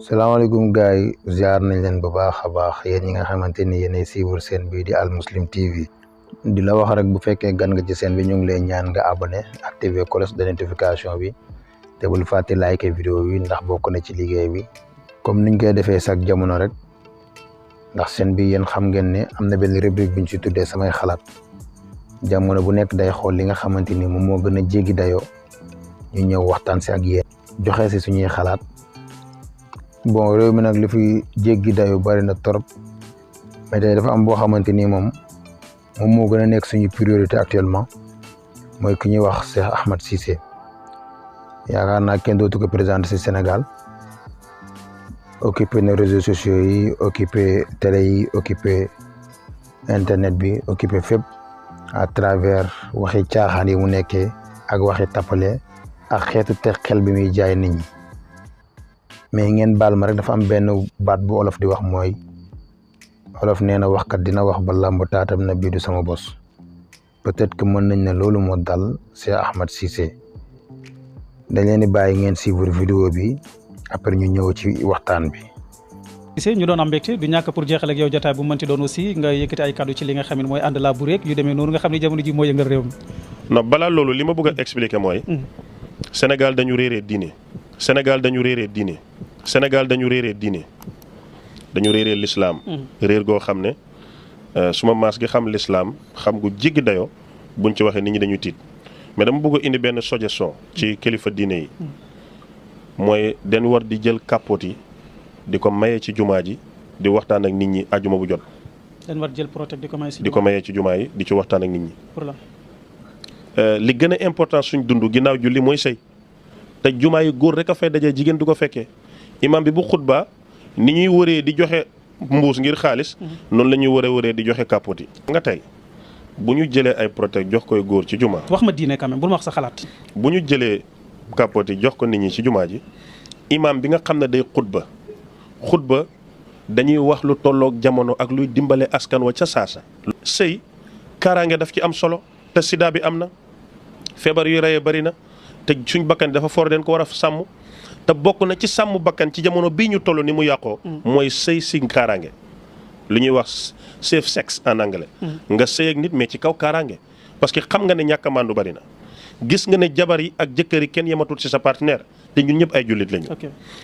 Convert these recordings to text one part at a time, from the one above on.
salaamaaleykum gars yi ziar nañ leen bu baax a baax yéen ñi nga xamante ni yéenay suivre seen bii di Al Muslim TV di la wax rek bu fekkee gan nga ci seen bi ñu ngi lay ñaan nga abonné activer cloche de notification bi te bul fàtte like vidéo bi ndax bokk na ci liggéey bi comme niñ koy defee chaque jamono rek ndax seen bi yéen xam ngeen ne am na benn rubrique buñ ci tuddee samay xalaat jamono bu nekk day xool li nga xamante ni moom moo gën a jéggi dayoo ñu ñëw waxtaan si ak yéen joxe si suñuy xalaat. bon réew mi nag li fi jéggi dayu bari na trop mais tey dafa am boo xamante ni moom moo gën a nekk suñu priorité actuellement mooy ki ñuy wax Cheikh Ahmed Cissé yaakaar naa kenn dootu ko présenté ci Sénégal occupé na réseaux sociaux yi occupé télé yi occupé internet bi occupé fépp à travers waxi caaxaan yi mu nekkee ak waxi tappale ak xeetu teg xel bi muy jaay nit ñi. mais ngeen baal ma rek dafa am benn baat bu olof di wax mooy olof nee na waxkat dina wax ba làmb taatam na bii du sama bos peut-être que mën nañ ne loolu moo dal Cheikh Ahmed Cissé dañ leen di bàyyi ngeen suivre vidéo bi après ñu ñëw ci waxtaan bi. Cissé ñu doon am mbégte du ñàkk pour jeexal ak yow jotaay bu mënti doon aussi nga yëkkati ay kàddu ci li nga xam ne mooy ànd la bu rek yu demee noonu nga xam ne jamono ji moo yëngal réew mi. non balaa loolu li ma bëgg a expliquer mooy. Sénégal dañu réeree diine. Sénégal dañu réeree diine. Sénégal dañu réeree diine dañu réeree l'islam réer goo xam ne suma maas gi xam l'islam xam gu jéggi dayoo buñ ci waxee nit ñi dañuy tiit mais dama bëgg a indi benn suggestion ci kilifa diine yi mooy den war di jël kàppoot yi di ko mayee ci jumaa ji di waxtaan ak nit ñi ajuma bu jot. den war jël protect di ko mayee ci jumaa yi di ci waxtaan ak nit ñi. pour la li gën a important suñ dund ginnaaw julli mooy sëy te jumaa yi góor rek a fay dajee jigéen du ko fekkee. imam bi bu xutba ni ñuy wëree di joxe mbuus ngir xaalis noonu la ñuy wëree di joxe kàppoot yi nga tey bu ñu jëlee ay protect jox koy góor ci jumaa wax ma diine quand même bul ma wax sa xalaat. bu ñu jëlee kàppoot yi jox ko nit ñi ci jumaa ji imam bi nga xam ne day xutba dañuy wax lu tolloog jamono ak luy dimbale askan wa ca saasa sëy kaaraange daf ci am solo te sida bi am na feebar yu reyee bari na te suñ bakkan dafa for den ko war a sàmm te bokk na ci sàmm bakkan ci jamono bii ñu toll ni mu yàqoo mooy sëy si kaaraange lu ñuy wax safe sex en anglais nga sëy ak nit mais ci kaw kaaraange parce que xam nga ne ñàkk a màndu bari na gis nga ne jabar yi ak jëkkër yi kenn yematul ci sa partenaire te ñun ñëpp ay jullit lañu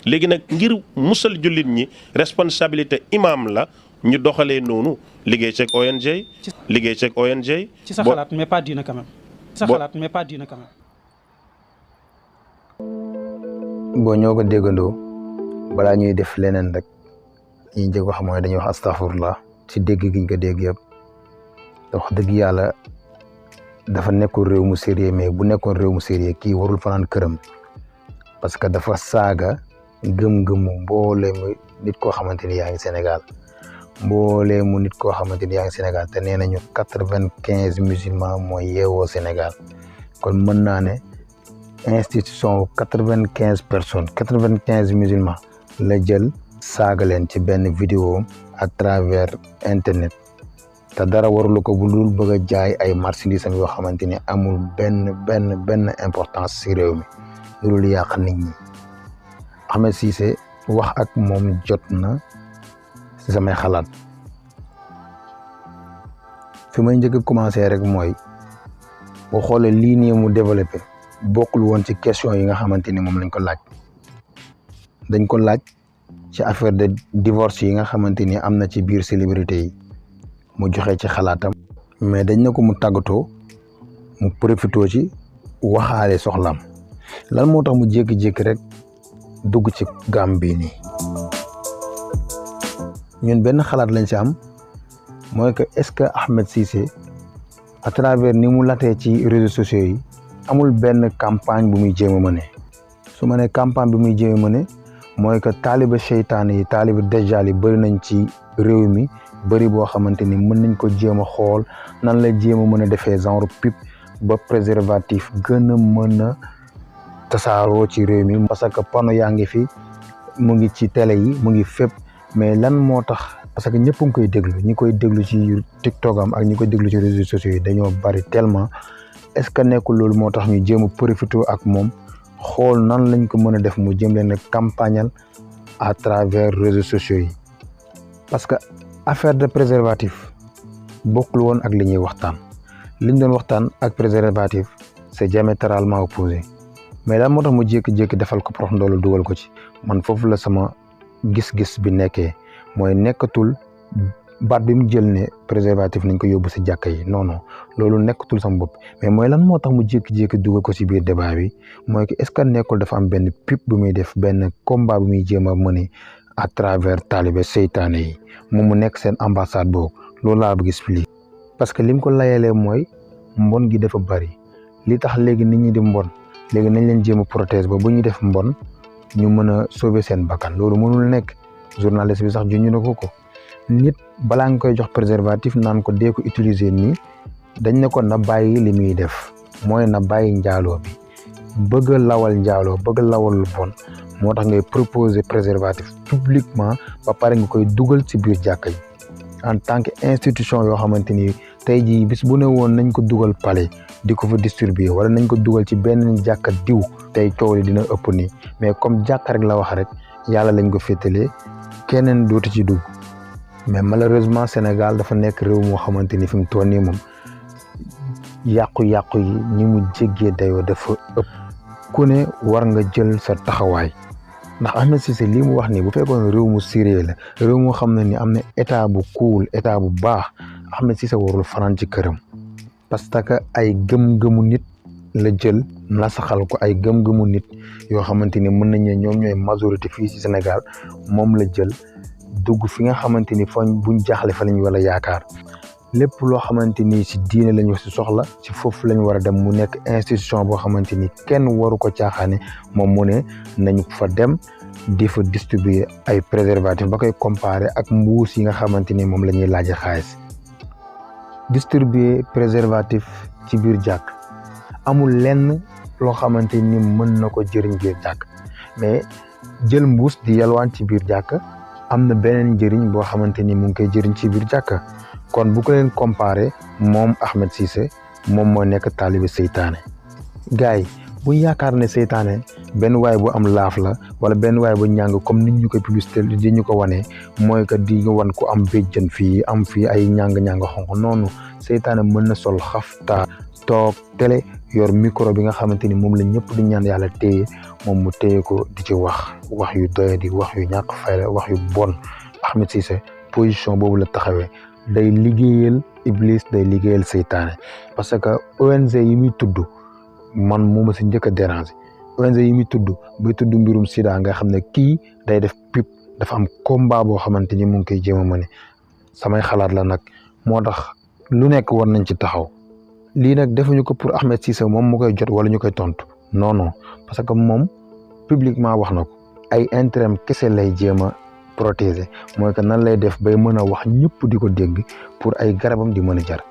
léegi nag ngir musal jullit ñi responsabilité imam la ñu doxalee noonu liggéey ceeg ONG liggéey ceeg ONG ci sa xalaat mais pas diine quand même sa xalaat mais pas diine quand même boo ñoo ko déggandoo balaa ñuy def leneen rek ñi njëkk wax mooy dañuy wax astafurlah ci dégg giñ ko dégg yëpp te wax dëgg yàlla dafa nekkul réew mu sérieux mais bu nekkoon réew mu sérieux kii warul fanaan këram parce que dafa saaga gëm-gëmu mbooleemu nit koo xamante ni yaa ngi Sénégal mbooleemu nit koo xamante ni yaa ngi Sénégal te nee nañu 95 musulmans mooy yeewoo Sénégal kon mën naa ne institution 95 personnes 95 musulmans la jël saaga leen ci benn vidéo à travers internet te dara warulu ko bu dul bëgg a jaay ay marchandises yoo xamante ni amul benn importance ci réew mi loolu yàq nit ñi Ahmed Cissé wax ak moom jot na ci samay xalaat fi may njëkk a commencé rek mooy boo xoolee lii nii mu développé bokkul woon ci question yi nga xamante ni moom lañ ko laaj dañ ko laaj ci affaire de divorce yi nga xamante ni am na ci biir célébrité yi mu joxe ci xalaatam mais dañ ne ko mu tàggatoo mu profité ci waxaale soxlaam lan moo tax mu jékki-jékki rek dugg ci gàm bii nii ñun benn xalaat lañ ci am mooy que est-ce que Ahmed Cissé à travers ni mu latee ci réseaux sociaux yi amul benn campagne bu muy jéem a mëne su ma nee campagne bi muy jéem a mëne mooy que taaliba seytaane yi taaliba dajjal yi bëri nañ ci réew mi bëri boo xamante ni mën nañ ko jéem a xool nan la jéem a mën a defee genre pipe ba préservatif gën a mën a tasaaroo ci réew mi parce que panneau yaa ngi fi mu ngi ci télé yi mu ngi fépp mais lan moo tax parce que ñëpp a ngi koy déglu ñi koy déglu ci TikTok am ak ñi koy déglu ci réseaux sociaux yi dañoo bari tellement est-ce que nekkul loolu moo tax ñu jéem a profité ak moom xool nan lañ ko mën a def mu jëm leen a campagnal à travers réseaux sociaux yi parce que affaire de préservatif bokkul woon ak li ñuy waxtaan liñ doon waxtaan ak préservatif c'est diamétralement opposé mais lan moo tax mu jékki-jékki defal ko prox ndoolu dugal ko ci man foofu la sama gis-gis bi nekkee mooy nekkatul baat bi mu jël ne préservatif nañ ko yóbbu si jàkka yi non non loolu nekkatul sama bopp mais mooy lan moo tax mu jékki-jékki dugal ko si biir débat bi mooy que est-ce que nekkul dafa am benn pub bu muy def benn combat bu muy jéem a mener à travers taalibe seytaane yi moom mu nekk seen ambassade boobu loolu laa bëgg expliquer parce que lim ko layalee mooy mbon gi dafa bari li tax léegi nit ñi di mbon léegi nañ leen jéem a protéger ba bu ñuy def mbon ñu mën a sauver seen bakkan loolu mënul nekk journaliste bi sax juñu na ko nit balaa nga koy jox préservatif naan ko dee ko utiliser nii dañ ne ko na bàyyi li muy def mooy na bàyyi njaaloo bi bëgg lawal njaaloo bëgg lawal lu bon moo tax ngay proposer préservatif publiquement ba pare nga koy dugal ci biir jàkka yi en tant que institution yoo xamante ni tey jii bis bu ne woon nañ ko dugal palais di ko fa distribuer wala nañ ko dugal ci benn jàkka diw tey coow li dina ëpp nii mais comme jàkka rek la wax rek yàlla lañ ko féetalee keneen dootu ci dugg mais malheureusement Sénégal dafa nekk réew moo xamante ni fi mu toll nii moom yàqu-yàqu yi ñi mu jéggee dayoo dafa ëpp ku ne war nga jël sa taxawaay ndax Ahmed Cissé lii mu wax nii bu fekkoon réew mu sérieux la réew moo xam ne ni am na état bu cool état bu baax Ahmed Cissé warul fanaan ci këram parce que ay gëm-gëmu nit la jël nasaxal ko ay gëm-gëmu nit yoo xamante ni mën nañ ne ñoom ñooy majorité fii ci Sénégal moom la jël dugg fi nga xamante ni fañ buñ jaaxle fa lañ wala yaakaar lépp loo xamante ni ci diine lañu ci soxla ci foofu lañ war a dem mu nekk institution boo xamante ni kenn waru ko caaxaane moom mu ne nañ fa dem di fa distribuer ay préservatifs ba koy comparer ak mbuus yi nga xamante ni moom la ñuy laaje xaalis distribuer préservatif ci biir jàkk amul lenn loo xamante ni mën na ko jëriñ biir jàkk mais jël mbuus di yalwaan ci biir jàkk am na beneen njëriñ boo xamante ni mu ngi koy jëriñ ci biir jàkk kon bu ko leen comparé moom Ahmed Cissé moom moo nekk taalibe seytaane gars yi bu yaakaar ne seytaane benn waay bu am laaf la wala benn waay bu ñàng comme nit ñu koy publicité di ñu ko wanee mooy que di wan ku am béjjën fii am fii ay ñàng-ñàng xonq noonu seytaane mën na sol xafta toog télé yor micro bi nga xamante ni moom la ñëpp di ñaan yàlla téye moom mu téye ko di ci wax yu doye di wax yu ñàkk fayda wax yu bon Ahmed Cissé position boobu la taxawee day liggéeyal Iblis day liggéeyal seytaane parce que ONG yi muy tudd man moo ma si njëkk a déranger ONG yi muy tudd bay tudd mbirum sida nga xam ne kii day def pub dafa am combat boo xamante ni mu ngi koy jéem a mëne samay xalaat la nag moo tax lu nekk war nañ ci taxaw lii nag defuñu ko pour Ahmed Cissé moom mu koy jot wala ñu koy tontu non parce que moom publiquement wax na ko ay intérêt kese lay jéem a protéger mooy que nan lay def bay mën a wax ñëpp di ko dégg pour ay garabam di mën a jar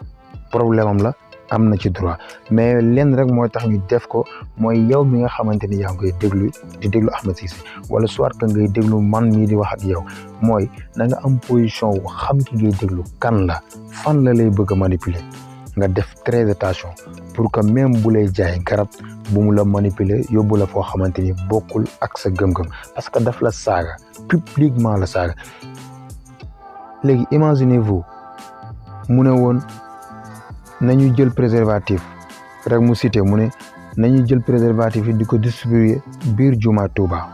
problème am la am na ci droit mais lenn rek mooy tax ñu def ko mooy yow mi nga xamante ni yaa ngi koy déglu di déglu Ahmed Cissé wala soit que ngay déglu man mii di wax ak yow mooy na nga am position wu xam ki ngay déglu kan la fan la lay bëgg a manipuler nga def très attention pour que même bu lay jaay garab bu mu la manipuler yóbbu la foo xamante ni bokkul ak sa gëm-gëm parce que daf la saaga publiquement la saaga léegi imaginez-vous mu ne woon nañu jël préservatif rek mu cité mu ne nañu jël préservatif yi di ko distribuer biir jumaa Touba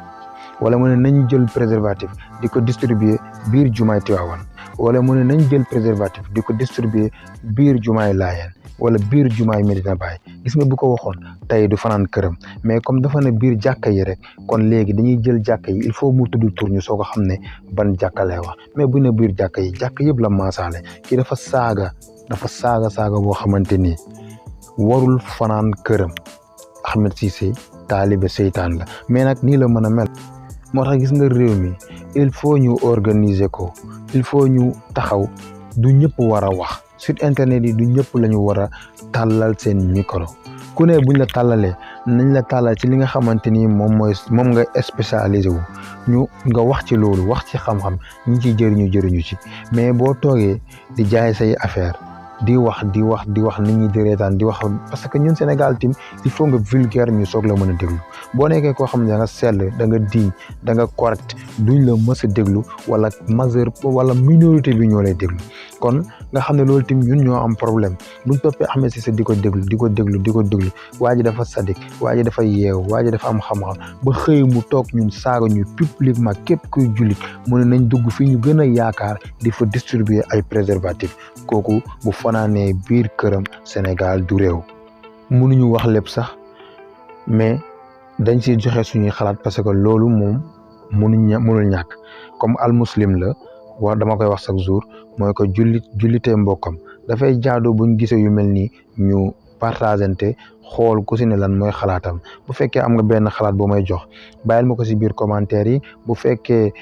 wala mu ne nañu jël préservatif di ko distribuer biir jumaay Tivaouane wala mu ne nañ jël préservatif di ko distribuer biir jumaay Laayeen wala biir jumaay Medina Baye gis nga bu ko waxoon tey du fanaan këram mais comme dafa ne biir jàkka yi rek kon léegi dañuy jël jàkka yi il faut mu tudd tur ñu soo ko xam ne ban jàkka lay wax mais bu ne biir jàkka yi jàkka yëpp la maasaale kii dafa saaga boo xamante ni warul fanaan këram Ahmed Cissé taalibe seytaan la mais nag nii la mën a mel moo tax gis nga réew mi il faut ñu organiser ko il faut ñu taxaw du ñëpp war a wax sur internet yi du ñëpp la ñu war a tàllal seen micro ku ne buñ la tàllalee nañ la tàllal ci li nga xamante ni moom nga spécialisé wu ñu nga wax ci loolu wax ci xam-xam ñi ciy jëriñu ci mais boo toogee di jaay say affaire di wax nit ñi di reetaan di wax parce que ñun Sénégal tim il faut nga vulgaire ñu soog la mën a déglu boo nekkee koo xam ne da nga sell da nga diñ da nga correct duñ la mës a déglu wala minorité bi ñoo lay déglu kon nga xam ne loolu tim ñun ñoo am problème buñ toppee Ahmed Cissé di ko déglu waa ji dafa sadik waa ji dafa yeew waa ji dafa am xam-xam ba xëy mu toog ñun saaga ñu publiquement képp kuy jullit mu ne nañ dugg fii ñu gën a yaakaar di fa distribuer ay préservatifs kooku bu fanaanee biir këram Sénégal du réew mënuñu wax lépp sax mais dañ siy joxe suñuy xalaat parce que loolu moom mënul ñàkk comme al muslim la wax dama koy wax chaque jour mooy que jullitee mbokkam dafay jaadu buñ gisee yu mel nii ñu partagente xool ku si ne lan mooy xalaatam bu fekkee am nga benn xalaat boo may jox bàyyil ma ko si biir commentaire yi bu fekkee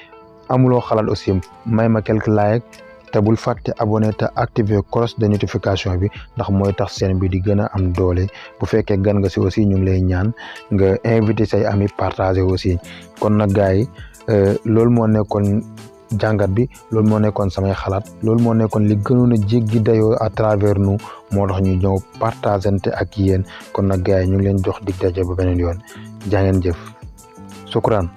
amuloo xalaat aussi may ma quelques like te bul fàtte abonné te activer cloche de notification bi ndax mooy tax chaîne bi di gën a am doole bu fekkee gan nga si aussi ñu ngi lay ñaan nga invité say amis partager aussi kon nag gars yi loolu moo nekkoon jàngat bi loolu moo nekkoon samay xalaat loolu moo nekkoon li gënoon a jéggi dayoo à travers nous moo tax ñu ñëw partagante ak yéen kon nag gars yi ñu ngi leen jox dig daje ba beneen yoon jaa ngeen jëf sukkuraan